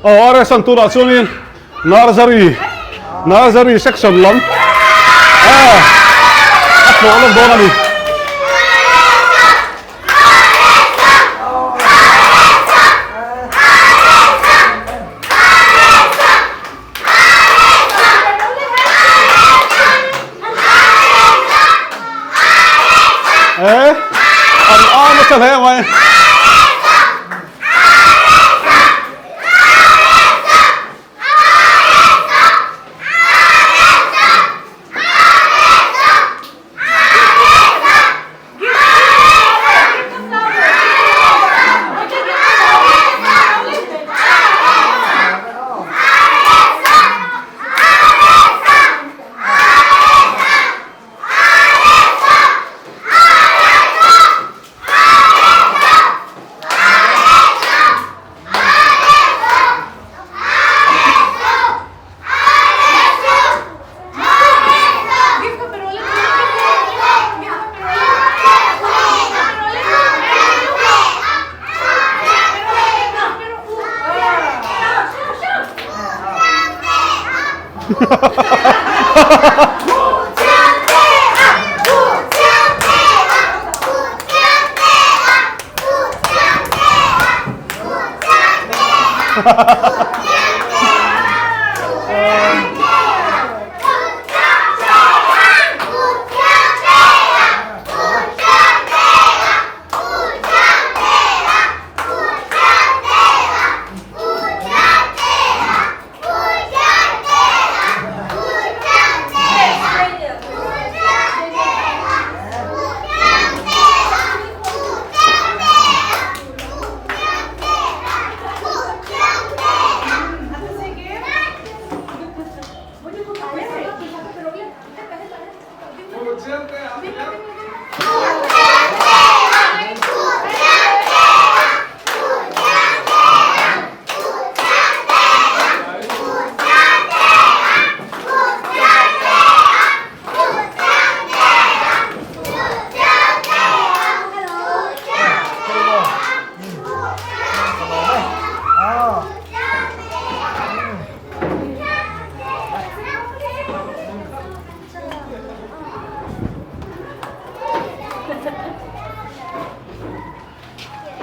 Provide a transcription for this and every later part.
Aw RS an tunah chuanin Nursery Nursery section lam a a tlawh lawk dawn a ni. Eh, an a nasa hle mai.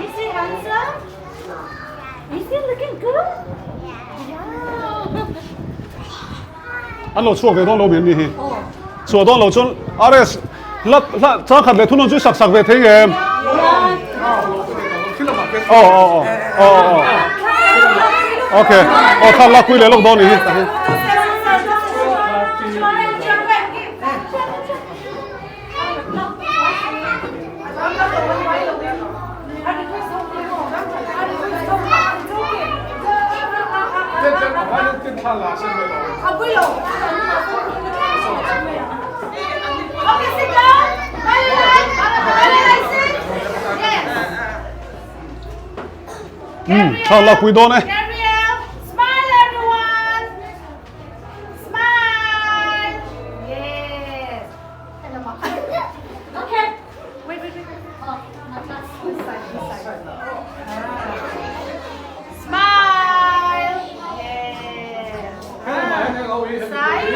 Is he handsome? Is he looking good? Yeah. An lo chhuak ve dawn lo mi an ni hi. Chhuah dawn lo chuan RS hla hla changkhat leh thunawn chu sak sak ve thei nge em? Aw aw aw aw aw Okay. Aw thla lak pui leh lawk dawn ni hi. Thla lak pui dawn e. Smile everyone. Smile. Yes. Okay. Wait, wait, wait. Oh, not that. This side, this side. Smile. Yes. Side.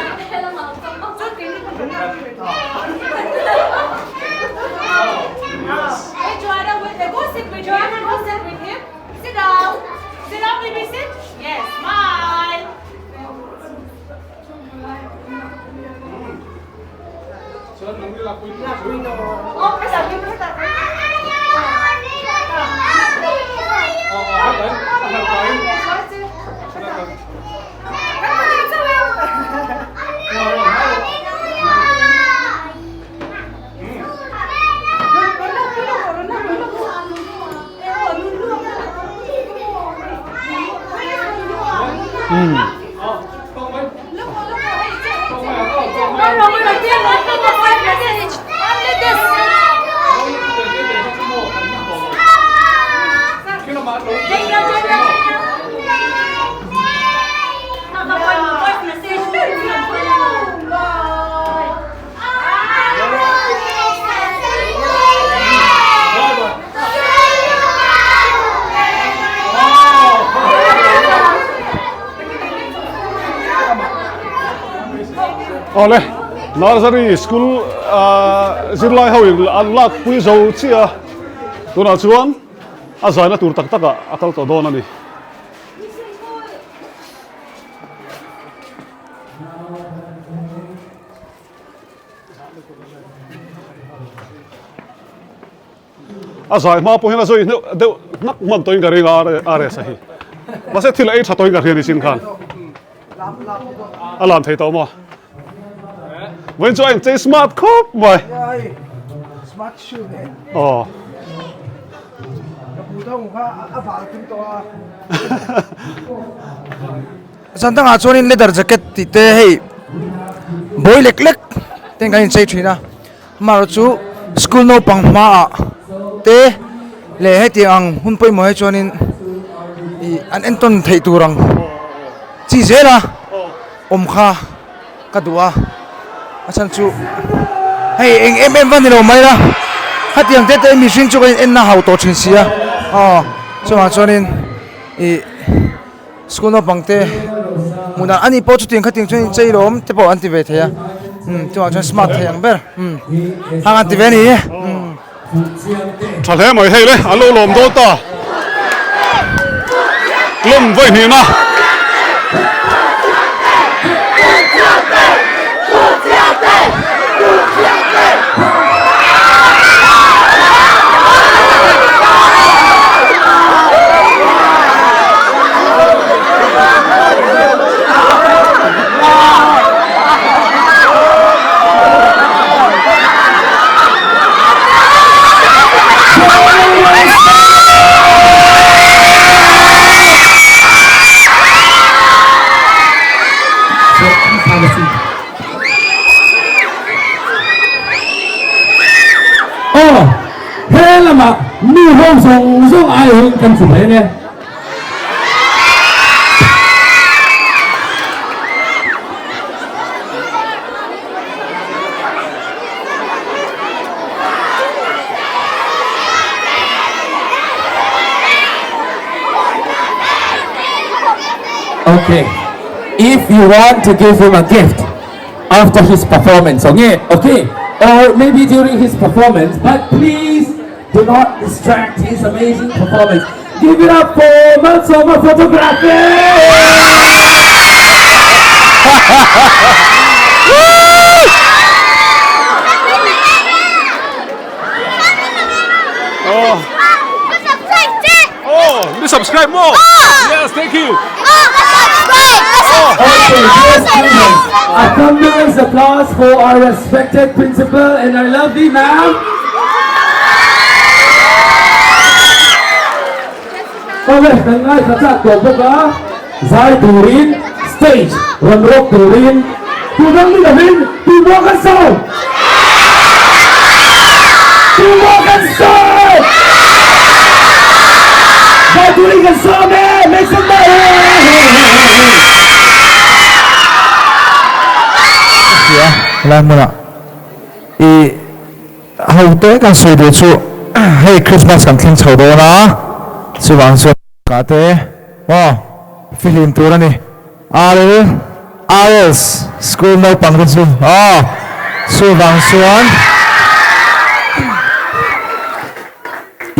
Hey, Joanna, wait, go sit with Joanna. Go sit with him. Sit down. Sit down, baby. Sit. Yes. Smile. Awle, Nursery School zirlai ho in an lak pui zo chiah a, tunah chuan a zaina tur tak takah a kal tawh dawn a ni. A zai hma pawh hian a zawi hneuh deuh hnak hman tawhin ka ring a RS a hi. Mahse thil a ei tha tawhin ka hria ni chin khan. A lan thei tawh maw? Vawiin chu a inchei smart khawp mai. Smart shoe ne. Aw. Ka pu tho kha a bal tum tawh a. Zan dangah chuanin leather jacket tih te hei bawi lek lek ten kan inchei thin a amaherawh chu school naupang hmaah te leh hetiang ang hun pawimawh hi chuanin ih an entawn theih tur ang chi zel a awm kha ka duh a a chhan chu hei eng em em va ni lo mai la hetiang te te mihring chu kan in en na hau tawh thin si a aw chuvang chuanin ih. School naupang te hmunah ani pawh chutiang khatiang chuan inchei lawm te pawh an ti ve thei a umm chuvang chuan smart thei ang ber umm hang an ti ve a ni umm. Tha hle mai hei le an lo lawm dawn ta lawm vawi hnihna. Aw, he lamah nu ho zawng zawng aiawhin kan chu mai ange. Okay, if you want to give him a gift after his performance, okay, okay, or maybe during his performance, but please do not distract his amazing performance. Give it up for Malsawma Photography! Oh. Oh, you subscribe more. Yes, thank you. Okay, dear students, a thunderous applause for our respected principal and our lovely ma'am. Awle, kan ngaithla chak tawh bawk a, zai turin stage rawn rawk turin tudang ni lovin tumaw kan sawi! Tumaw kan sawi! Zai turin kan sawm e! Make some noise! Tia helai hmunah i hote kan sawi duh chu hei Christmas kan thleng chho dawn a chuvang chuan ka te maw fihlim tur a ni RLRS school naupang te chu aw chuvang chuan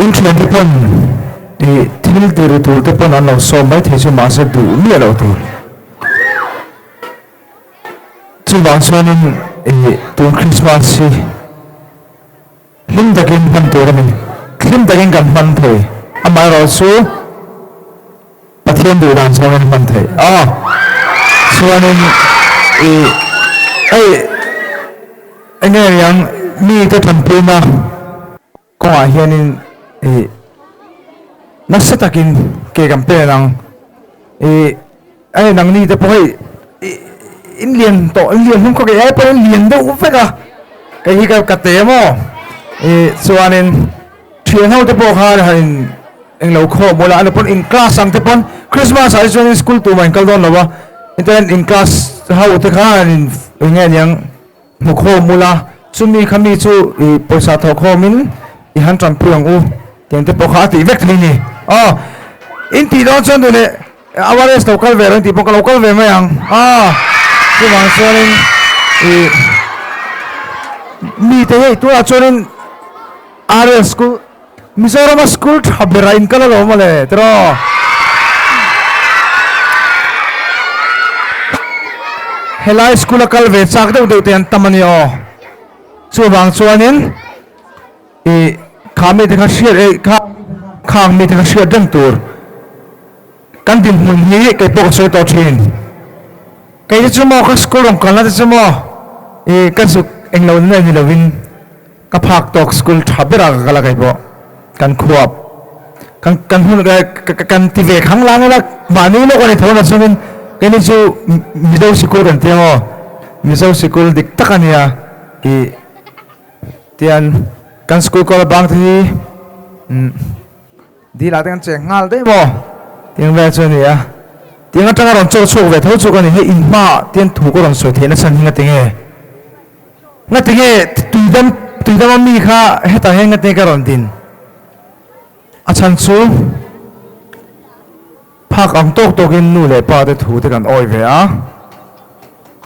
inthian te pawn ih thil ti ri tur te pawn an lo sawm maithei chu mahse duh miah loh tur. Chuvang chuanin ih tun Christmas hi hlim takin hman tur a ni. Hlim takin kan hman thei. Amaherawhchu Pathian duh dan zawngin hman theih a. Chuanin ih hei eng nge niang mite tanpuina kawngah hianin ih nasa takin ke kan pen ang. Ih hei nangni te pawh hei ih in lian tawh in lian hlum khaw kei ai pawh in lian deuh vek a kei hi ka te maw ih chuanin thian ho te pawh khan han in englo khawm ula ani pawn in class ang te pawn Christmas ah hi chuan in school tumah in kal dawn lo a hetiang in class ho te khan in eng nge niang Hmu khawm ula, chumi kha mi chu i pawisa thawh khawmin i han tanpui ang u tiang te pawh kha a tih vek thei ni. Aw, in tih dawn chuan duh leh awareness lo kal ve rawh in tih pawh ka lo kal ve mai ang. Aw, chuvang chuanin I mite hei tunah chuanin RL school Mizorama school tha berah in kal alawm mawle tiraw. Helai school a kal ve chak deuh deuh te an tam a ni aw. Chuvang chuanin i kha mite kha hriat eh kha khang mite kha hriat reng tur. Kan dinhmun hi kei pawh ka sawi tawh thin. Kei te chu maw ka school rawn kalna te chu maw i ka zuk englo na ni lovin ka phak tawk school tha berah ka kal a kei pawh kan khuap kan kan hun kan ti ve khang lang ila mahni lawk a ni tho na chungin keini chu Mizo sikul kan ti ang aw Mizo sikul dik tak a nia i tian kan school kawla bang te hi umm. Dil ah te kan cheng nghal daih maw? Tiang vel chu a ni a. Tiang atanga rawn chawr chhuak ve tho chu ka ni. Hei in hmaah tian thu ka rawn sawi theihna chhan hi ngatinge? Ngatinge tuidam tuidam a mi kha hetah hian ngatinge ka rawn din? A chhan chu phak ang tawk tawkin nu leh pa te thu te kan awi ve a.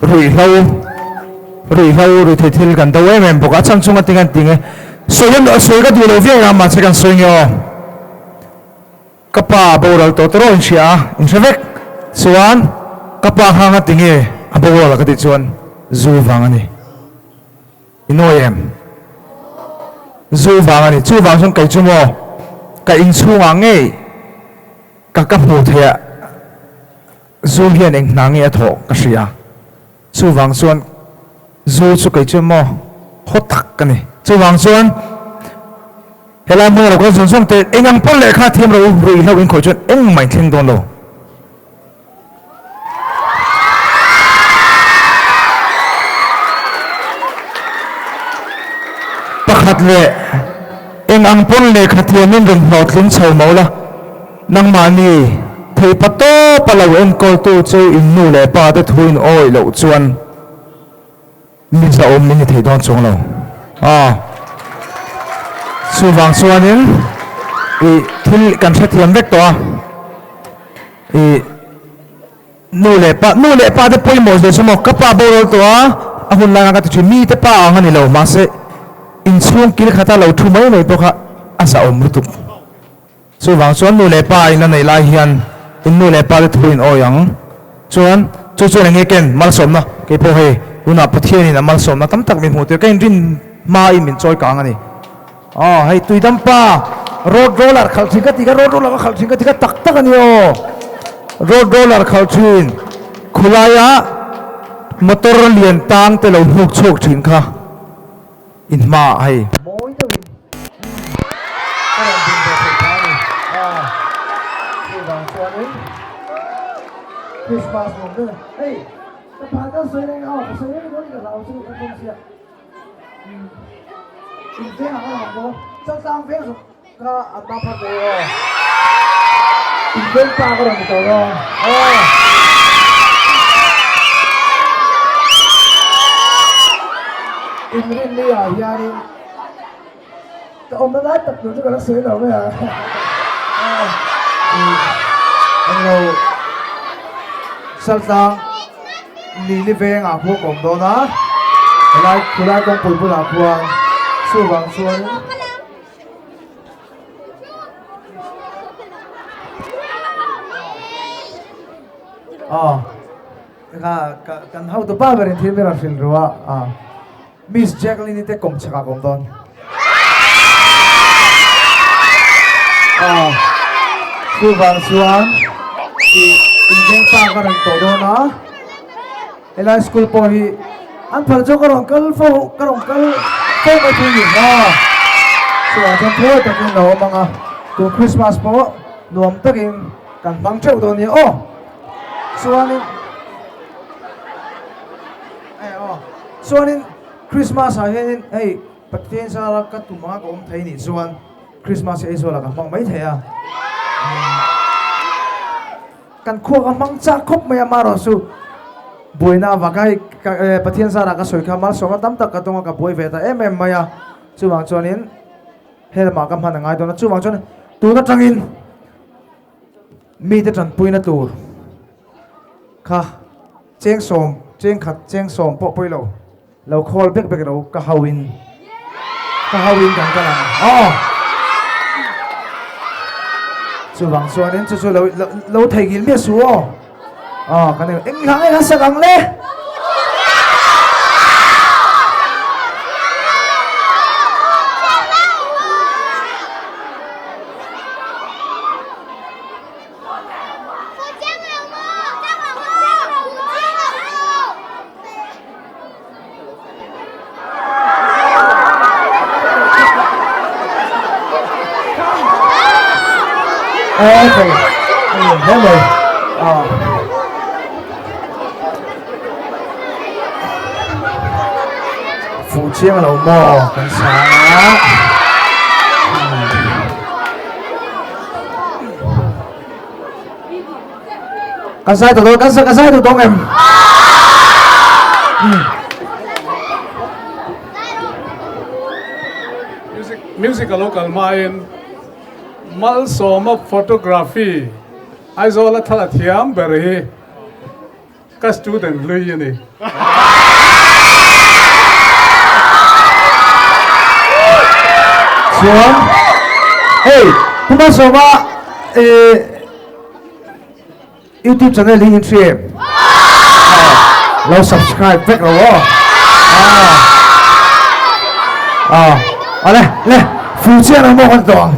Ruihhlo ruihhlo ruihtheih thil kan do em em bawk a. A chhan chu ngatinge an ti nge? Sawi a sawi ka duh lo viau a mahse kan sawi nge aw. Ka pa a boral tawh tawh in hria a, in hre vek. Chuan ka pa kha ngati nge a boral ka tih chuan zu vang a ni. I nawi em? Zu vang a ni. Chu vang chuan kei chu maw ka inchhungah ngei ka ka hmuh theih a zu hian eng hna nge a thawh ka hria. Chuvang chuan zu chu kei chu maw haw tak ka ni. Chuvang chuan helai hmuna lo kal zawng zawng te eng ang pawn lehkha thiam ro ruih hlauh in khawih chuan engmah in thleng dawn lo. Pakhat leh eng ang pawn lehkha thiam in rawn hlawhtling chho mo la. Nangmahni theihpa tawpa lo enkawltu chu in nu leh pa te thu in awih loh chuan mi zahawm min ni thei dawn chuang lo a. Chuvang chuanin i thil kan hrethiam vek tawh a, i nu leh pa, nu leh pa te pawimawh zia chu maw ka pa boral tawh a, a hun lai khan ka ti thin, mi te pa ang a ni lo, mahse inchhung kil khata lo thu mai mai pawh kha a zahawm lutuk. Chuvang chuan nu leh pa in a neih lai hian in nu leh pa te thu in awi ang. Chuan chu chuan eng nge ken malsawmna kei pawh hei tunah Pathian in a malsawmna tam tak min hmuh tir ka inrin hma in min chawi kang a ni. Aw hei tuidam pa road roller khalh thin ka ti kha road roller ka khalh thin ka ti kha tak tak a ni aw. Road roller khalh thin khulaia motor lian tang te lo hnuk chhuak thin kha. In hmaah hei. Mawi deuhin ka rawn ding ve thei ta a ni. Aw, chuvang chuanin Christmas nuam deuh a ni. Hei, ka phal ka sawi reng a, aw ka sawi reng dawn ka hlau chu ka tum sia. In veng ang a lang bawk a, changkang veng zawk kha an ba phar tawh aw. In veng pa ka rawn ni tawh dawn. Aw. In rinni ah hianin ka awmna lai tak tur chu ka la sawi lo mai a. Aw. Englo Saltlang Lili vengah khua ka awm dawn a, helai khulai kawngpui bulah khuan chuvang chuanin. Aw ka kan hotu pa berin thil ber a hrilh ru a ah Miss Jacqueline te kawm chhak ah ka awm dawn aw chuvang chuan ih inzeng pa ka rawn tawh dawn a helai school pawh hi an phal chu ka rawn kal fo ka rawn kal fo mai thei ni aw chuvang chuan thawi takin lo awm ang a tun Christmas pawh nuam takin kan hmang theuh dawn nia aw chuanin eh aw chuanin Christmas ah hianin hei Pathian zara ka tum anga ka awm thei nih chuan Christmas hi Aizawl ah ka hmang mai thei a kan khua ka hmang chak khawp mai a marawh chu buaina avang kha hei Pathian zara ka sawi kha malsawmna tam tak ka dawng a ka buai ve ta em em mai a chuvang chuanin helamah ka hman a ngai dawn a chuvang chuan tun atangin Mite tanpuina tur kha cheng sawm, cheng khat, cheng sawm pawh pawi lo. Lo call bek bek ro ka hau in ka hau in kan kal ang aw. Chuvang chuanin chu chu lo lo theihngilh miah suh aw. Aw kan eng hlang eng a sak ang le. Okay. Hello. Ah. Phụ chiang lo maw kan sa. Kan sai tawh dawn, kan sai kan sai tawh dawn em? Music music a lo kal hmain Malsawma photography Aizawl a thla thiam ber hi ka student hlui a ni. Chuan hei Pu Malsawma eh YouTube channel hi in hria em? Lo subscribe vek ro aw. Ah. Ale, le, fu chian ang maw kan tawh ang.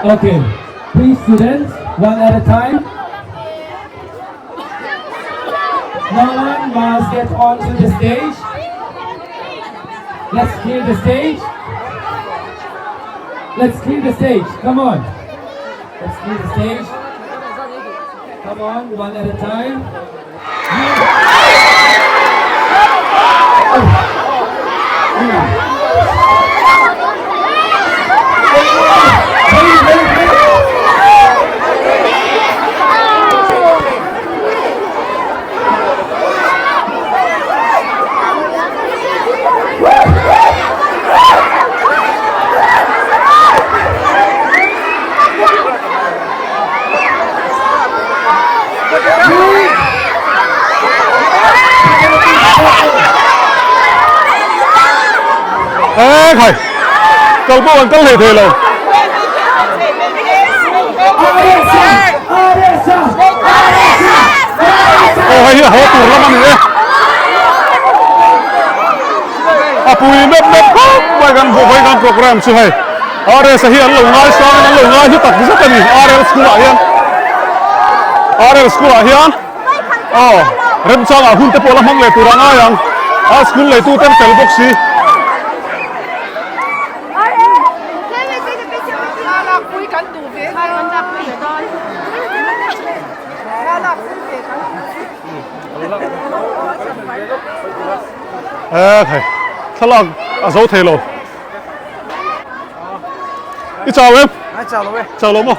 Okay, please students, one at a time. No one must get onto the stage. Let's clear the stage. Let's clear the stage. Come on. Let's clear the stage. Come on, one at a time. Wait, wait, wait. E khai kal pawh an kal hlei thei lo. Aw hei hi a haw tur lam a ni e. A pui mep mep khawp mai kan vawi kan program chu hei RS a hi an lo ngai sang in an lo ngai hlu tak zet a ni RL school ah hian RL school ah hian aw remchang ah hun te pawh la hmang leh tur a ngai ang a school leitu ten fel bawk si. E thei thlalak a zo thei lo i chau em chau lo maw.